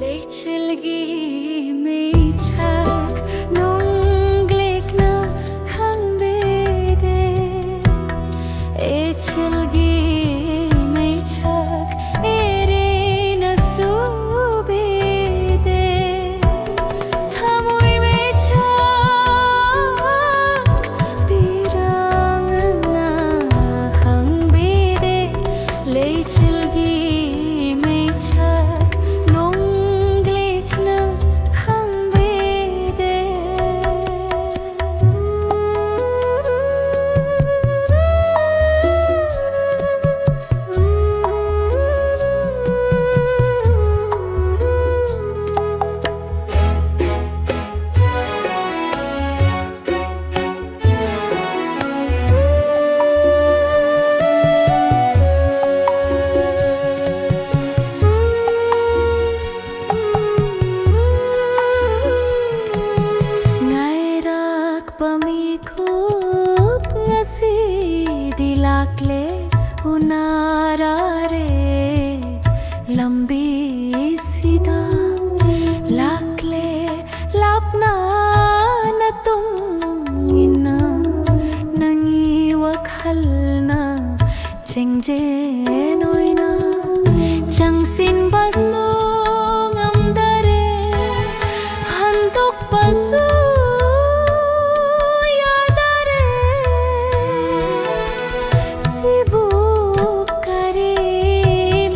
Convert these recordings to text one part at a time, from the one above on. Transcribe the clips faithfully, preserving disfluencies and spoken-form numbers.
Leichilgi meichak nunglikna khangbide. Eichilgi meichak erina subide. Thamui meichak pirangna khangbide. Leichilgi meichak nunglikna khangbide. Ngairak pamikup ngasi dilakle unarare lambi sida lakle lapna natung ina nangi wakhalna chengje noina changsin basu ngamdare hantuk basu yadare sibu kari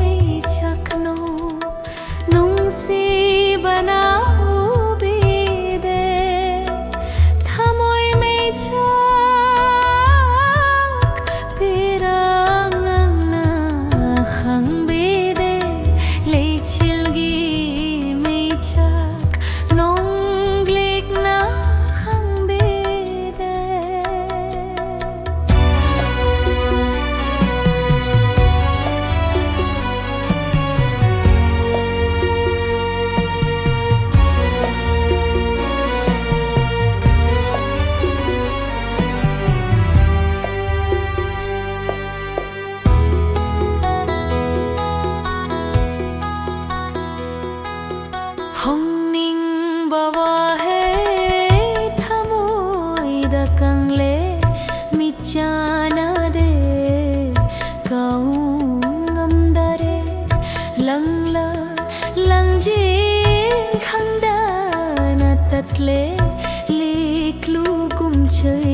meichakno nungsi bana ubide thamoi meichak pirangna ꯂꯦꯛꯂꯨꯒꯨꯝ ꯆꯩ